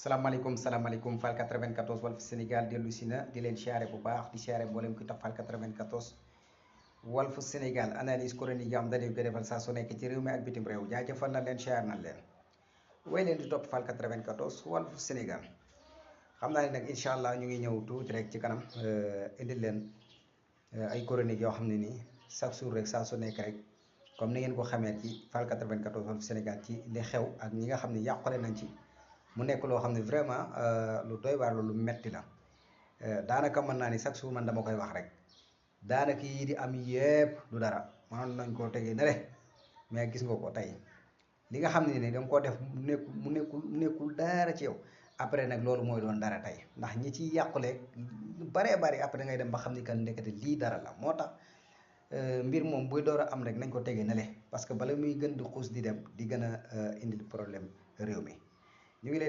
salaamaaleykum Fall 94 Walf Sénégal dellu si na di leen siyaare bu baax di siyaare mboolem ku tax Fall 94 Walf Sénégal analyse chronique yi am dañu ko defal saa su nekk ci réew mi ak bitim réew jaajëfal na leen siyaar na leen way leen di topp Fall 94 Walf Sénégal xam naa ne nag incha allah ñu ngi ñëw tuuti rek ci kanam indil leen ay chronique yoo xam ne nii chaque jour rek saa su nekk rek comme ni ngeen ko xamee ci Fall 94 Walf Sénégal ci li xew ak ñi nga xam ne yàqule nañ ci mu nekk loo xam ne vraiment lu doy waar lu metti la daanaka mën naa ni chaque jour man dama koy wax rek daanaka yi di am yépp du dara mënoon nañ koo tegee ne mais gis nga ko tey li nga xam ne ni danga koo def mu nekkul dara ci yow après nag loolu mooy doon dara tey ndax ñi ci yàqule baree bari après da ngay dem ba xam ni kan ndekete lii dara la moo tax mbir moom buy door a am rek nañ ko tegee ne parce que bala muy gën di xuus di dem di gën a indil problème réew mi ñu ngi leen